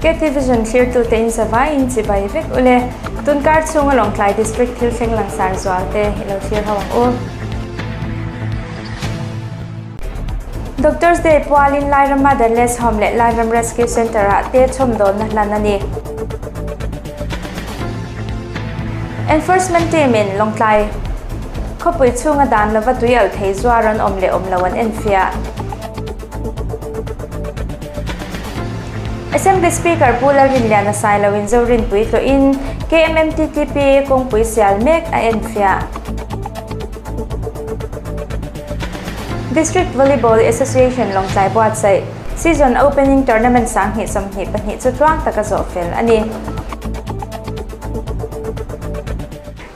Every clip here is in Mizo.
KT Vision thlirtute in zavaiin chibai vek ule. Tunkar chhunga Lawngtlai District thil thleng langsar zual te i lo thlir ho ang u. Doctors Day pualin Lairama The Les Home leh Lairam Rescue Centre ah te chhawmdawlna hlan a ni. Enforcement team in Lawngtlai khawpui chhunga dan lova tui alh thei zuar an awm leh awm lo an enfiah. Assembly Speaker Pu Lalrinliana Sailoin Zorinpui tlawhin KMMTTP kawngpui sial mek a enfiah. District Volleyball Association Lawngtlai buatsaih Season Opening Tournament 2022 chu tluang taka zawh fel a ni.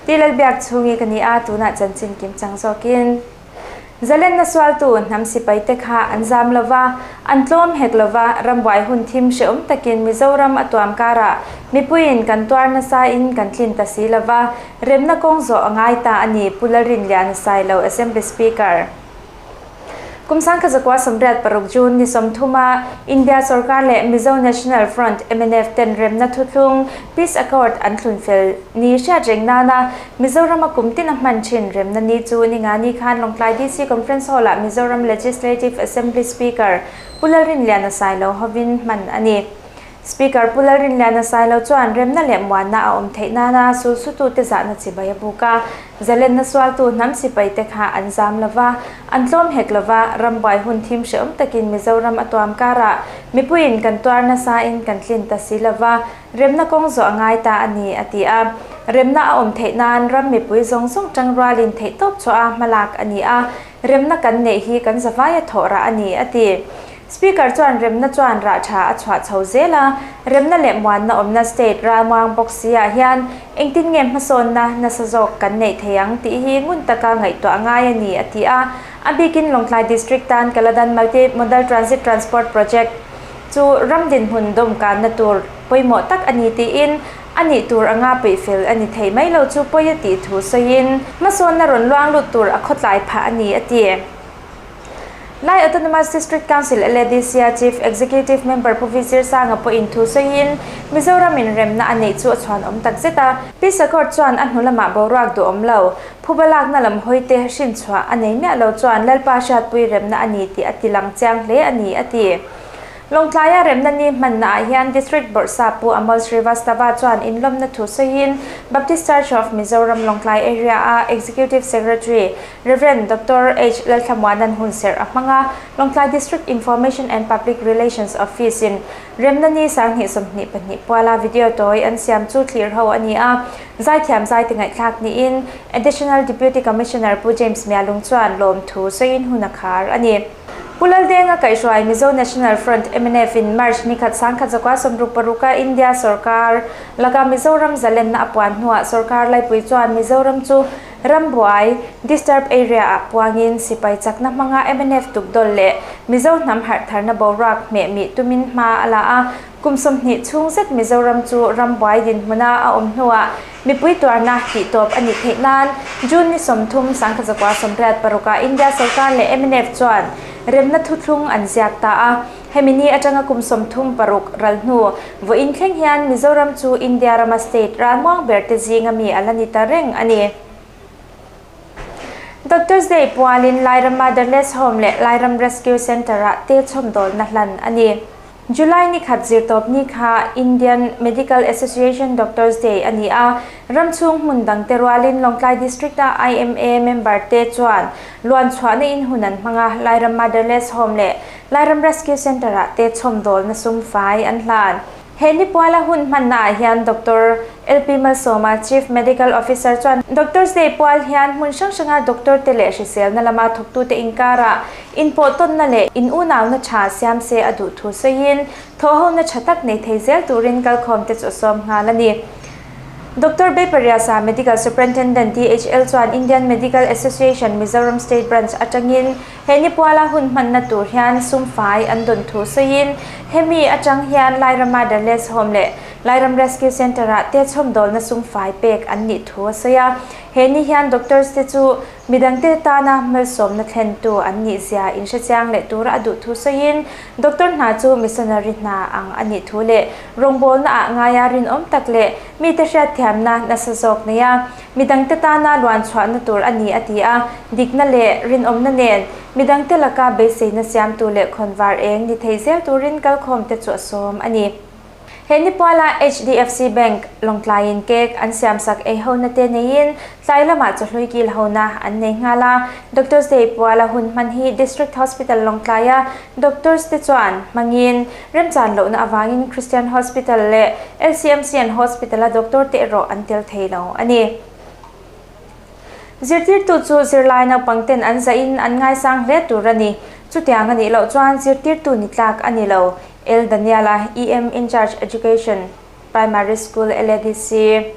Ti Lalbiak chhungi ka ni a, tunah chanchin kim chang zawkin. Zalenna sualtu hnam sipaite kha an zam lo va, an tlawm hek lo va, rambuai hun thim hrehawm takin Mizoram a tuam karah mipuiin kan tuar nasain kan tlin ta si lo va, remna kawng zawh a ngai ta a ni, Pu Lalrinliana Sailo, Assembly Speaker. Kum 1986 June ni 30 a India sorkar leh Mizo National Front, mnf, ten remna thuthlung, Peace Accord, an thlun fel ni hriat reng nana Mizorama kum tin a hman thin remna ni chu Ningani khan Lawngtlai DC Conference Hall-ah Mizoram Legislative Assembly Speaker Pu Lalrinliana Sailo hovin hman a ni. Speaker Pu Lalrinliana Sailo chuan remna leh muanna a awm theih nana sulsutute zahna chibai a buk a, zalenna sualtu hnam sipaite kha an zam lova, an tlawm hek lova, rambuai hun thim hrehawm takin Mizoram a tuam karah mipuiin kan tuar nasain kan tlin ta si lova, Remna kawng zawh a ngai ta a ni, a ti a. Remna a awm theih nan ram mipui zawng zawng tangrualin theihtawp chhuah a hmalak a ni a, remna kan neih hi kan zavaia thawh rah a ni, a ti. Speaker chuan remna chuan rah tha a chhuah chho zel a, remna leh muanna awmna state ralmuang bawk si ah hian engtin nge hmasawnna nasa zawk kan neih thei ang tih hi ngun taka ngaihtuah a ngai a ni, a ti a. A bikin Lawngtlai District tan Kaladan Multi Modal Transit Transport Project, Chu ram dinhmun dawmkanna tur pawimawh tak a ni tiin a nih tur anga peihfel a ni thei mai lo chu pawi a tih thu sawiin hmasawnna rawn luang lut tur a khawtlai phah a ni a ti. Lai Autonomous District Council, LADC, a Chief Executive Member Pu V Zirsanga pawhin thu sawiin Mizoram in remna a neih chu a chhuanawm tak zet a. Peace Accord chuan a hnu lamah boruak duhawm lo, phuba lakna lam hawite hrinchhuah a nei miah lo chuan Lalpa hriatpui remna a ni tih a ti lang chiang hle a ni, a ti. Lawngtlaia remna ni hmannaah hian District Bawrhsap Pu Amol Srivastava chuan inlawmna thu sawiin Baptist Church of Mizoram Lawngtlai Area-a Executive Secretary Rev. Doctor H. Lalthlamuanan hunserh a hmang a, Lawngtlai District Information and Public Relations Office-in remna ni 2022 puala video tawi an siam chu thlir ho a ni a, Zaithiam zaite ngaihthlak niin Additional Deputy Commissioner Pu James Mialung chuan lawmthu sawiin hun a khar a ni. Pu Laldenga kaihhruai Mizo National Front, mnf, in March ni khat 1966 a India sorkar laka Mizoram zalenna a puan hnuah sorkar laipui chuan Mizoram chu rambuai, disturb area, ah puangin sipai chakna hmanga mnf tukdawl leh Mizo hnam harhtharna boruak hmehmih tumin hma a la a, Kum 20 chhung zet Mizoram chu rambuai dinhmuna a awm hnuah mipui tuarna tih tawp a nih theih nan June ni 30, 1986 ah India sorkar leh mnf chuan remna thuthlung an ziak ta a. Hemi ni atanga kum 36 ral hnu vawiin thleng hian Mizoram chu India rama state ralmuang ber te zinga mi a la ni ta reng a ni. Doctors Day pualin Lairam Motherless Home leh Lairam Rescue Centre-ah te chhawmdawlna hlan a ni. July ni khat zirtawp ni kha Indian Medical Association Doctors Day a ni a, ram chhung hmun dang te rualin Lawngtlai District-a IMA member te chuan luan chhuahna in hun an hmang a, Lairam Motherless Home leh Lairam Rescue Centre-ah te chhawmdawlna sum fai an hlan. He ni puala hun hmannaah hian Doctor LP Malsawma, Chief Medical Officer chuan Doctors Day pual hian hmun hrang hranga doctor te leh hriselna lama thawktute inkarah inpawhtawnna leh in unauna tha siam se a duh thu sawiin thawhhona tha tak nei thei zel turin kalkhawmte chu a sawm nghal a ni. Doctor Bepariasa, Medical Superintendent DHL chuan Indian Medical Association Mizoram State Branch atangin he ni puala hun hmanna tur hian sum fai an dawn thu sawiin hemi atang hian Lairam Motherless Home leh Lairam Rescue Centre-ah te chhawmdawlna sum fai pek an nih thu a sawi a. He ni hian doctors te chu midangte tana malsawmna thlentu an nih zia inhrechiang leh tura a duh thu sawiin, doctor hna chu missionary hna ang a nih thu leh rawngbawlna ah ngaia rinawm tak leh mite hriatthiamna nasa zawk nei a, midangte tana luan chhuahna tur a ni a ti a, dikna leh rinawmna nen midangte laka beiseina siamtu leh khawnvar eng ni thei zel turin kalkhawmte chu a sawm a ni. He nipuala HDFC Bank Lawngtlaiin cake an siamsak ei hona te neiin tlai lamah chawhlui kil hona an nei nghal a. Doctors Day puala hun hman hi District Hospital Lawngtlaia Doctors te chuan hmangin remchan lohna avangin Christian Hospital leh LCMC an Hospital-a doctor te erawh an tel thei lo a ni. Zirtirtu chu zirlai naupang ten an zahin an ngaisang hle tur a ni. Chutiang a nih loh chuan zirtirtu ni tlak a ni lo. L Daniela, EM In-charge Education, Primary School, LADC.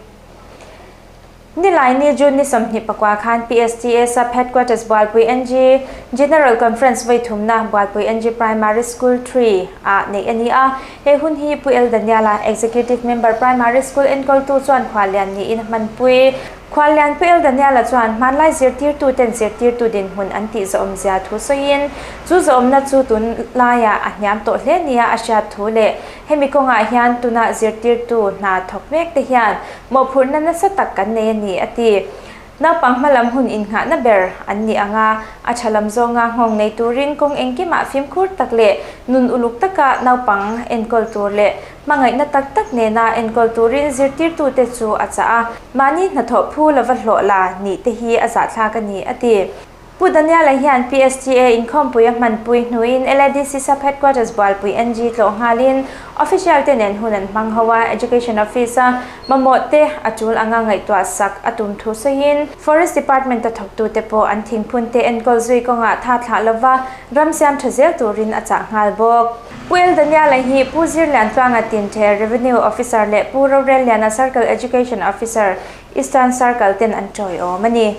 Nilaini June ni 24 khan PSTA Sub Headquarters Bualpui NG General Conference vawi thumna Bualpui NG Primary School 3 ah neih a ni a. He hun hi Pu L Daniela, Executive Member Primary School enkawltu chuan khuallian niin a hmanpui. Khuallian Pu L Daniela chuan hmanlai zirtirtuten zirtirtu dinhmun an tih zawhawmzia thu sawiin, chu zawhawmna chu tunlaiah a hniam tawh hle nia a hriat thu leh hemi kawngah hian tuna zirtirtu hna thawk mek te hian mawhphurhna nasa tak kan nei a ni, a ti. Naupang hmalam hun innghahna ber an ni ang a, a tha lam zawnga nghawng nei turin kawng engkimah fimkhur tak leh nun uluk taka naupang enkawl tur leh hmangaihna tak tak nena enkawl turin zirtirtute chu a chah a, mahni hnathawh phu lova hlawh la nih te hi a zahthlak a ni, a ti. Pu Daniela hian PSTA inkhawmpui a hmanpui hnuin LADC Sub Headquarters Bualpui NG tlawh nghalin official te nen hun an hmang ho a, Education Office a mamawh te a tul anga ngaihtuah sak a tum thu sawiin Forest Department a thawktute pawh an thingphun te enkawl zui kawngah tha thlah lova ram siam tha zel turin a chah nghal bawk. Pu El Daniela hi Pu Zirliantluanga Tinthe Revenue Officer leh Pu Rorelliana Circle Education Officer Eastern Circle ten an tawiawm a ni.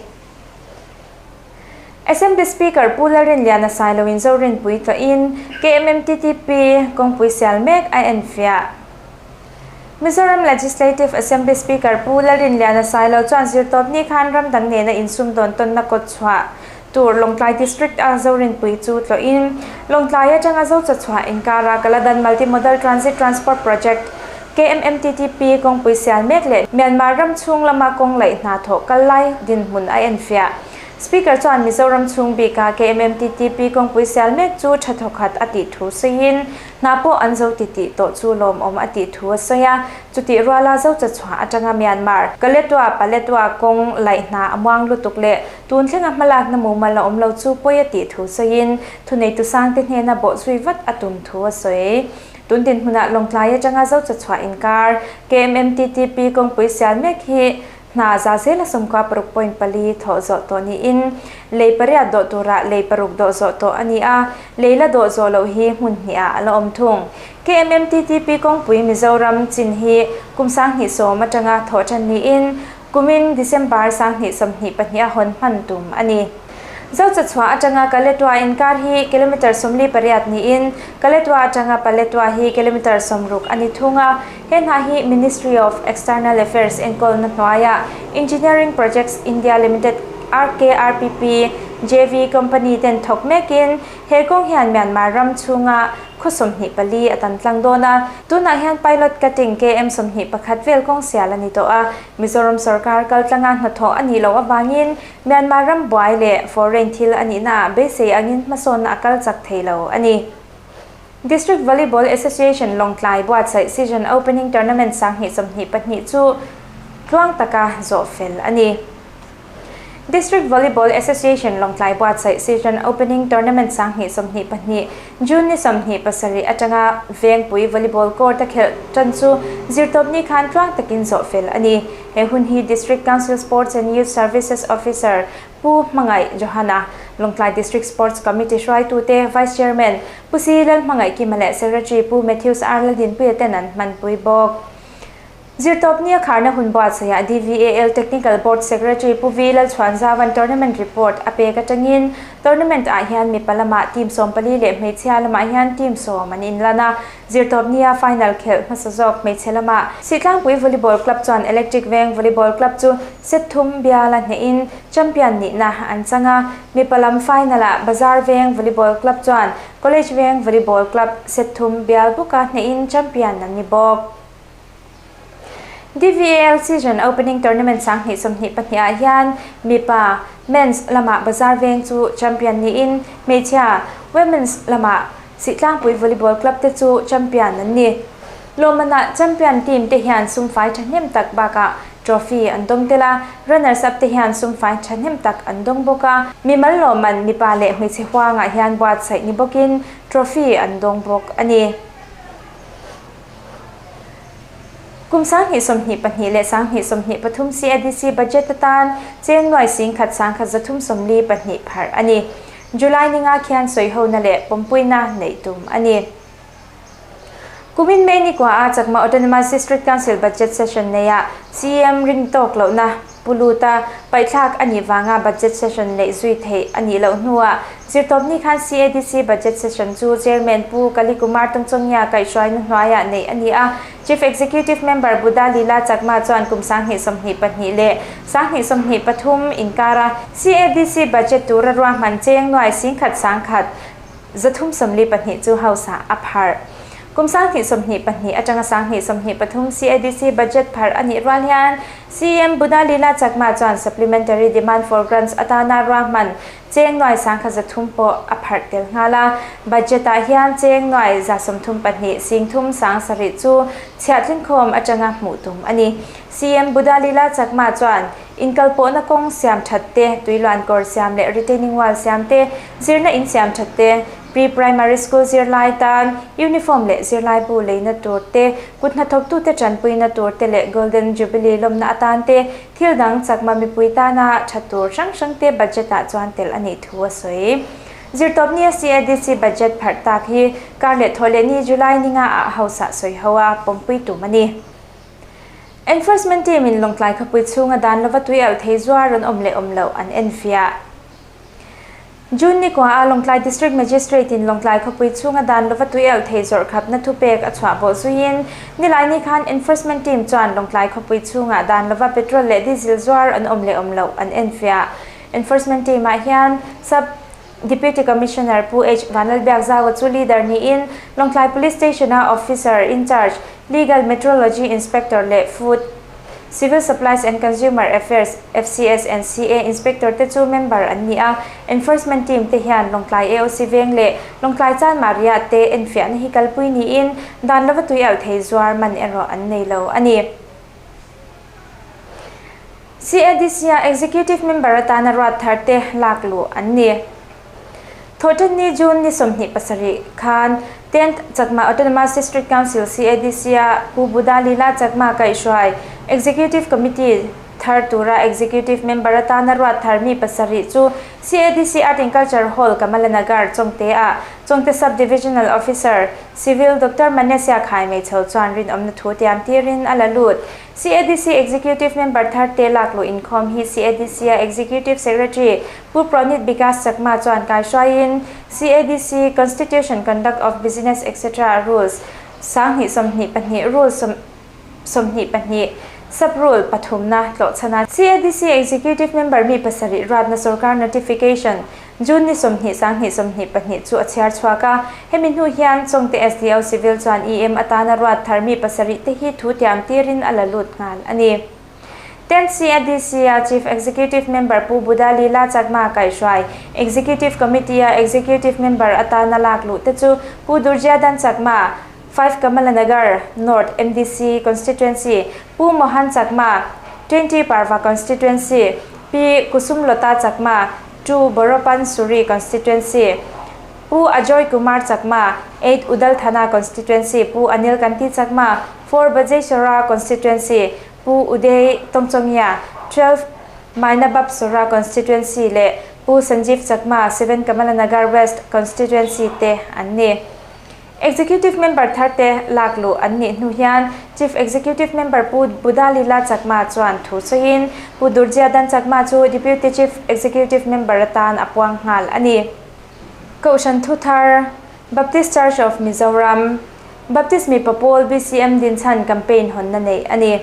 Assembly Speaker Pu Lalrinliana Sailoin Zorinpui tlawhin KMMTTP kawngpui sial mek a enfiah. Mizoram Legislative Assembly Speaker Pu Lalrinliana Sailo chuan zirtawp ni khan ram dang nena insumdawn tawnna kawt chhuah tur Lawngtlai District a Zorinpui chu tlawhin Lawngtlai atanga Zochachhuah inkara Kaladan Multi-Modal Transit Transport Project, KMMTTP, kawngpui sial mek leh Myanmar ram chhung lama kawng laih hna thawh kal lai dinhmun a enfiah. Speaker chuan Mizoram chhung bika KMMTTP kawngpui sial mek chu tha thawkhat a tih thu sawiin hna pawh an zo ti tih tawh chu lawmawm a tih thu a sawi a. Chutih ruala Zochachhuah atanga Myanmar, Kaletwa, Paletwa kawng laih hna a muang lutuk leh tun thlenga hmalakna mumal a awm lo chu pawi a tih thu sawiin thuneitu sangte hnena bawhzui vat a tum thu a sawi. Tun dinhmunah Lawngtlai atanga Zochachhuah inkar KMMTTP kawngpui sial mek hi hna za zela 16.4 thawh zawh tawh niin lei pariat dawh turah lei paruk dawh zawh tawh a ni a, lei la dawh zawh loh hi hmun hnihah a la awm thung. KMMTTP kawngpui Mizoram chin hi kum 2010 atanga thawh tan niin kumin December 2022 a hawn hman tum a ni. Zochachhuah atanga Kaletwa inkar hi kilometre 48 niin Kaletwa atanga Paletwa hi kilometre 60 a ni thung a. He hna hi Ministry of External Affairs enkawlna hnuaiah Engineering Projects India Limited, RKRPP, JV Company ten thawk mekin he kawng hian Myanmar ram chhunga khaw 24 a tan tlang dawn a. Tunah hian pilot cutting KM 21 vel kawng sial a ni tawh a. Mizoram sorkar kaltlanga hnathawh a nih loh avangin Myanmar ram buai leh foreign thil a nihnaah beisei angin hmasawnna a kal chak thei lo a ni. District Volleyball Association Lawngtlai buatsaih season opening tournament 2022 chu tluang taka zawh fel a ni. District Volleyball Association Lawngtlai buatsaih season opening tournament 2022 June ni 27 atanga Vengpui Volleyball Court a khelh tan chu zirtawp ni khan tluang takin zawh fel a ni. He hun hi District Council Sports and Youth Services Officer Pu Hmangaih Johana, Lawngtlai District Sports Committee hruaitute Vice Chairman Pu Si Lalhmangaih Kima leh Secretary Pu Matthews R Laldinpuia ten an hmanpui bawk. Zirtawpni a kharna hun buatsaihah DVAL Technical Board Secretary Pu V Lalchhuanzaua'n Tournament Report a pek atangin Tournament ah hian mipa lamah team 14 leh hmeichhia lamah hian team 10 an inlan a, Zirtawpnia final khelh hmasa zawk hmeichhe lamah Sitlangpui Volleyball Club chuan Electric Veng Volleyball Club chu set thum biala hnehin champion nihna an chang a, mipa lam final ah Bazar Veng Volleyball Club chuan College Veng Volleyball Club set thum bial buka hnehin champion an ni bawk. DVAL Season Opening Tournament 2022 ah hian mipa, Men's, lamah Bazar Veng chu champion niin hmeichhia, Women's, lamah Sitlangpui Volleyball Club te chu champion an ni. Lawmmanah champion team te hian sumfai thahnem tak bakah trophy an dawng tel a, runners up te hian sumfai thahnem tak an dawng bawk a. Mimal lawmman mipa leh hmeichhe huangah hian buatsaih ni bawkin trophy an dawng bawk a ni. Kum 2022 leh 2023 CADC budget atan cheng nuai 10,000 1,342 pharh a ni. July ninga khian sawihona leh pawmpuina neih tum a ni. Kumin May ni kua a Chakma Autonomous District Council budget session neiah CM ring tawk lohna Pu Luta paihthlak a nih vanga budget session neih zui theih a nih loh hnuah Zirtawpni khan CADC budget session chu Chairman Pu Kali Kumar Tungchawngnia kaihhruaina hnuaiah neih a ni a. Chief Executive Member Buddha Lila Chakma chuan kum 2022 leh 2023 inkara CADC budget tura ruahman cheng nuai 10,000 1,000 342 chu House ah a pharh. Kum 2022 atanga 2023 CADC budget pharh a nih rual hian CM Buddha Lila Chakma chuan Supplementary Demand for Grants atana ruahman cheng nuai 1,300 pawh a pharh tel nghal a. Budget ah hian cheng nuai 32 3 7,000 chu chhiahtlinkhawm atanga hmuh tum a ni. CM Buddha Lila Chakma chuan Inkalpawhna kawng siam that te, tuiluan kawr siam leh retaining wall siam te, zirna in siam that te, pre-primary school zirlai tan uniform leh zirlai bu leina tur te, kut hnathawktute tanpuina tur te leh Golden Jubilee lawmna atan te, thil dang chakma mipui tana tha tur hrang hrang te budget ah chuan tel a nih thu a sawi. Zirtawpnia CADC budget pharh tak hi kar leh thawh leh ni July ninga ah House ah sawi ho a pawmpui tum a ni. Enforcement team in Lawngtlai khawpui chhunga dan lova tui alh thei zuar rawn awm leh awm loh an enfiah. June ni kua ah Lawngtlai District Magistrate in Lawngtlai khawpui chhunga dan lova tui alh thei zawrh khapna thupek a chhuah bawh zuiin Nilaini khan Enforcement team chuan Lawngtlai khawpui chhungah dan lova petrol leh diesel zuar an awm leh awm loh an enfiah. Enforcement team ah hian Sub Deputy Commissioner Pu H. Vanlalbiakzaua chu leader niin Lawngtlai Police Station-a Officer in Charge, Legal Metrology Inspector leh Food, Civil Supplies and Consumer Affairs, FCS and CA Inspector te chu member an ni a. Enforcement team te hian Lawngtlai AOC veng leh Lawngtlai Chanmariah te enfiahna hi kalpui niin dan lova tui alh thei zuar man erawh an nei lo a ni. CADC-a Executive Member atana ruat thar te lak luh an ni. Thawhṭanni June ni 27 khan Tenth Chakma Autonomous District Council, CADC-a Pu Buddha Lila Chakma kaihhruai Executive Committee thar tura Executive Member atana ruat thar mi pasarih chu CADC Art and Culture Hall, Kamalanagar, Chawngte-ah Chawngte Sub-Divisional Officer, Civil, Doctor Manesia Khaimeichho chuan rinawmna thu tiam tirin a la lut. CADC Executive Member thar te lak luh inkhawm hi CADC-a Executive Secretary Pu Pronit Bikash Chakma chuan kaihruaiin CADC Constitution Conduct of Business etc Rules 2022 Rule 22 Sub Rule pathumna tlawhchhana CADC Executive Member mi pasarih ruatna sorkar notification June ni 20 2022 chu a chhiar chhuak a, hemi hnu hian Chawngte SDO Civil chuan EM atana ruat thar mi pasarih te hi thu tiam tirin a la lut nghal a ni. Tenth CADC-a Chief Executive Member Pu Buddha Lila Chakma kaihhruai Executive Committee-a Executive Member atana lak luh te chu Pu Durjyadan Chakma, Five Kamalanagar North MDC Constituency, Pu Mohan Chakma, 20 Parva Constituency, Pi Kusumlota Chakma, Two Boropan Suri Constituency, Pu Ajoy Kumar Chakma, Eight Udal Thana Constituency, Pu Anil Kanti Chakma, Four Bajeisora Constituency, Pu Uday Tongchawngya, 12 Mainabab Sora Constituency leh Pu Sanjeev Chakma, Seven Kamalanagar West Constituency te an ni. Executive Member tharte lak luh an nih hnu hian Chief Executive Member Pu Budalila Chakma chuan thu sawiin Pu Durjiadan Chakma chu Deputy Chief Executive Member atan a puang nghal a ni. Kohhran Thuthar, Baptist Church of Mizoram, Baptist mipa pawl BCM dinchhan campaign hawnna neih a ni.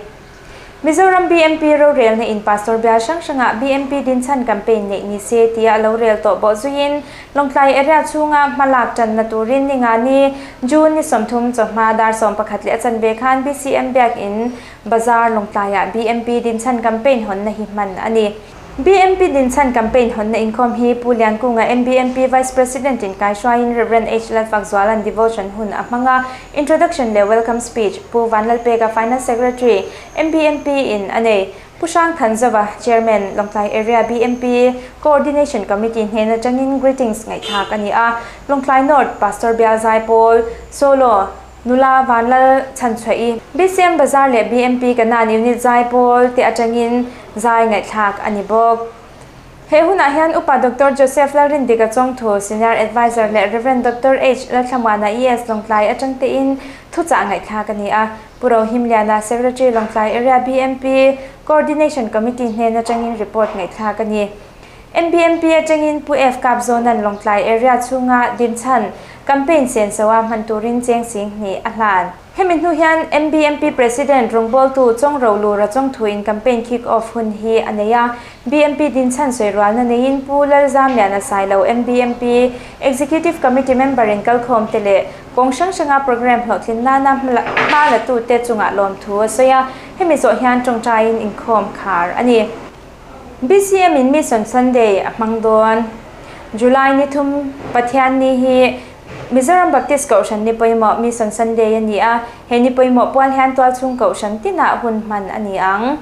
Mizoram BMP rorelna in Pastor bial hrang hrangah BMP dinchhan campaign neih ni se tia a lo rel tawh bawh zuiin Lawngtlai area chhunga hmalak tanna turin ni nga ni June ni 30 chawhma dar 11 leh a chanve khan BCM Biakin Bazar Lawngtlaiah BMP dinchhan campaign hawnna hi hman a ni. BMP dinchhan campaign hawnna inkhawm hi Pu Liankunga MBMP Vice President in kaihruaiin Rev. H. Lalfakzuala'n devotion hun a hmang a, introduction leh welcome speech Pu Vanlalpeka Finance Secretary MBMP in a nei. Pu Hrang Thanzova, Chairman, Lawngtlai Area BMP Coordination Committee hnen atangin greetings ngaihthlak a ni a, Lawngtlai North Pastor Bial Zaipawl, Solo, Nula Vanlal Chhanchhuahi, BCM Bazar leh BMP Kanan Unit Zaipawl te atangin zai ngaihthlak a ni bawk. He hunah hian Upa Doctor Joseph Lalrindika Chawngthu, Senior Adviser leh Rev. Doctor H. Lalthlamuana ES Lawngtlai atang tein thuchah ngaihthlak a ni a. Pu Rohimliana, Secretary Lawngtlai Area BMP Coordination Committee hnen atangin report ngaihthlak a ni. MBMP atangin Pu F Kapzawnan Lawngtlai Area chhunga dinchhan campaign senso a hman turin cheng sing hnih a hlan. Hemi hnu hian MBMP President rawngbawltu Chawngro Lura Chawngthuin campaign kick off hun hi a nei a. BMP dinchhan sawirualna neiin Pu Lalzamliana Sailo MBMP Executive Committee member in kalkhawm te leh kawng hrang hranga program hlawhtlin nana hma la tute chungah lawmthu a sawi a. Hemi zawh hian tawngtaiin inkhawm khar a ni. BCM in Mission Sunday a hmang dawn. July ni thum Pathian ni hi Mizoram Baptist Kohhran ni pawimawh Mission Sunday a ni a, he ni pawimawh pual hian tualchhung Kohhran tinah hun hman a ni ang.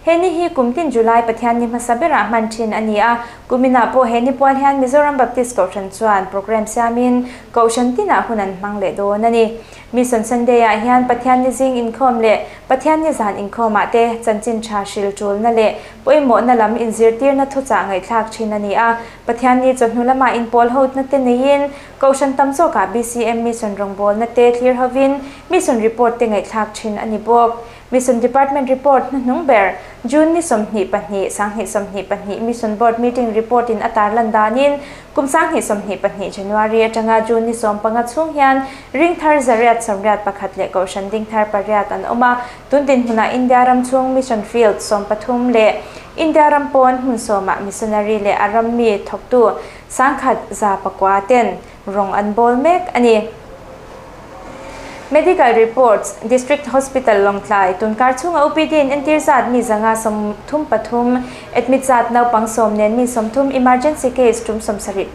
He ni hi kum tin July Pathian ni hmasa berah hman thin a ni a, kuminah pawh he ni pual hian Mizoram Baptist Kohhran chuan program siamin Kohhran tinah hun an hmang leh dawn a ni. Mission Sunday ah hian Pathian ni zing inkhawm leh Pathian ni zan inkhawm ah te chanchin tha hril tulna leh pawimawhna lam inzirtirna thuchah ngaihthlak thin a ni a. Pathian ni chawhnu lamah inpawl hotna te neiin Kohhran tam zawkah BCM Mission rawngbawlna te thlir hovin Mission Report te ngaihthlak thin a ni bawk. Mission Department Report hnuhnung ber June ni 22, 2022 Mission Board Meeting Report in a tarlan danin kum 2022 January atanga June ni 15 chhung hian ring thar 181 leh Kohhran ding thar pariat an awm a, tun dinhmunah India ram chhung Mission Field 13 leh India ram pawn hmun sawmah missionary leh a ram mi thawktu 1109 ten rawng an bawl mek a ni. Medical Reports, District Hospital Lawngtlai, tunkar chhunga OPD in entir zat mi 133, admit zat naupang 10 nen mi 30, emergency case tum 75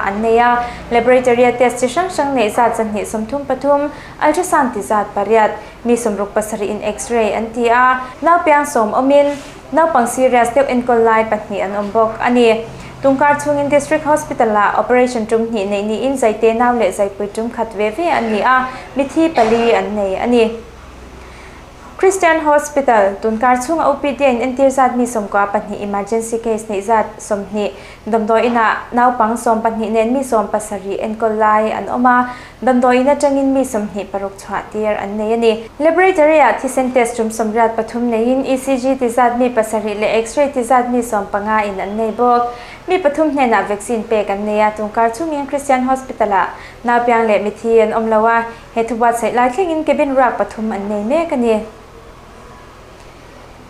an nei a, laboratory test chi hrang hrang nei zat 233, ultrasound ti zat pariat, mi 67 in x-ray an ti a, naupiang 10 awmin naupang serious deuh enkawl lai pahnih an awm bawk a ni. Tungkar chhungin District Hospital ah operation tum hnih nei niin zaite nau leh zaipui tum khat ve ve an ni a, mithi pali an nei a ni. Christian Hospital, tunkar chhunga OPD in entir zat mi 12 emergency case nei zat 20, damdawi inah naupang 12 nen mi 17 enkawl lai an awm a, damdawi in atangin mi 26 chhuah tir an nei a ni. Laboratory ah thisen test tum 83 neiin ECG ti zat mi 7 leh X-ray ti zat mi 15 in an nei bawk. Mi pathum hnenah vaccine pek an nei a, tungkar chungin Christian Hospital ah naupiang leh mithi an awm lo a, he thubuatsaih lai thlengin cabin ruak pathum an nei mek a ni.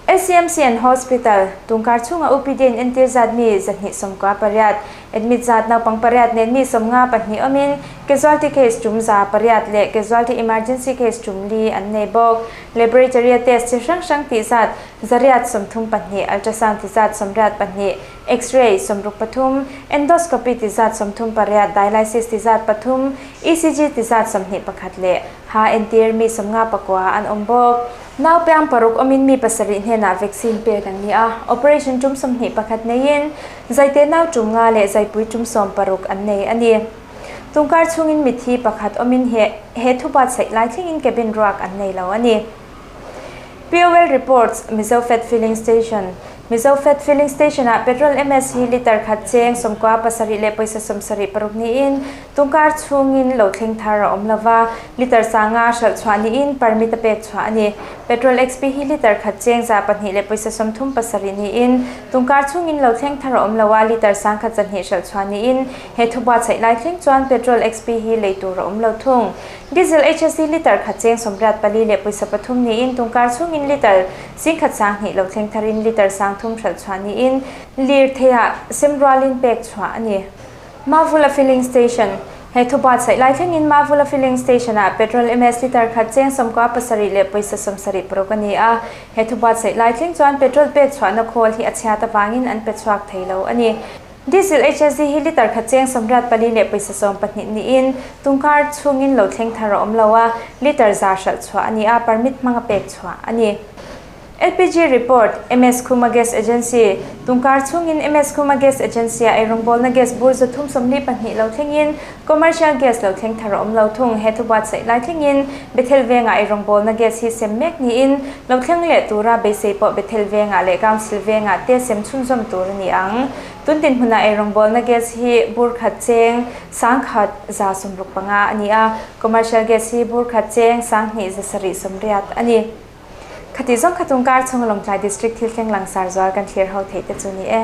LCMC and Hospital, tungkar chhunga OPD in entir zat mi 298, admit zat naupang pariat nen mi 52 awmin casualty case tum 100 leh casualty emergency case tum li an nei bawk. Laboratory test chi hrang hrang ti zat 132, ultrasound ti zat 82, X-ray 63, endoscopy ti zat 38, dialysis ti zat pathum, ECG ti zat 21 leh ha entir mi 59 an awm bawk. Naupiang paruk awmin mi pasarih hnenah vaccine pek an ni a, operation tum 21 neiin zaite nau tum nga leh zaipui tum 60 an nei a ni. Tungkar chhungin mithi pakhat awmin he he thubuatsaih lai thlengin cabin ruak an nei lo a ni. POL Reports, Mizo Fat Filling Station, Mizofed Filling Station-ah Petrol MS hi litre khat cheng 97 leh pawisa 76 niin tungkar chhungin lo thleng thar a awm lova, litre 5,000 hralh chhuah niin permit a pek chhuah a ni. Petrol XP hi litre khat cheng 102 leh pawisa 37 niin tungkar chhungin lo thleng thar a awm lo a, litre 1,200 hralh chhuah niin he thu buatsaih lai thleng chuan Petrol XP hi lei tur a awm lo thung. Diesel HSC litre khat cheng 84 leh pawisa 3 niin tungkar chhungin litre 10,000 2 lo thleng tharin litre 3,000 hralh chhuah niin lirtheiah sem rualin pek chhuah a ni. Mavula Filling Station, He thu buatsaih lai thlengin Mavula Filling Station-ah petrol MS litre khat cheng 97 leh pawisa 76 a ni a. He thu buatsaih lai thleng chuan petrol pek chhuahna khawl hi a chhiat avangin an pe chhuak thei lo a ni. Diesel HSD hi litre khat cheng 84 leh pawisa 12 niin tungkar chhungin lo thleng thar a awm lo a, litre 100 hralh chhuah a ni a, permit hmanga pek chhuah a ni. LPG Report, MS Khuma Gas Agency, Tungkar chhungin MS Khuma Gas Agency-ah eirawngbawlna gas bur 342 lo thlengin commercial gas lo thleng thar a awm lo thung. He thu buatsaih lai thlengin Bethel vengah eirawngbawlna gas hi sem mek niin lo thleng leh tura beisei pawh Bethel vengah leh Council vengah te sem chhunzawm tur a ni ang. Tun dinhmunah eirawngbawlna gas hi bur khat cheng 1,165 a ni a, commercial gas hi bur khat cheng 2,780 a ni. Khati zawng kha tungkar chhunga Lawngtlai District thil thleng langsar zual kan thlir ho theih te chu ni e.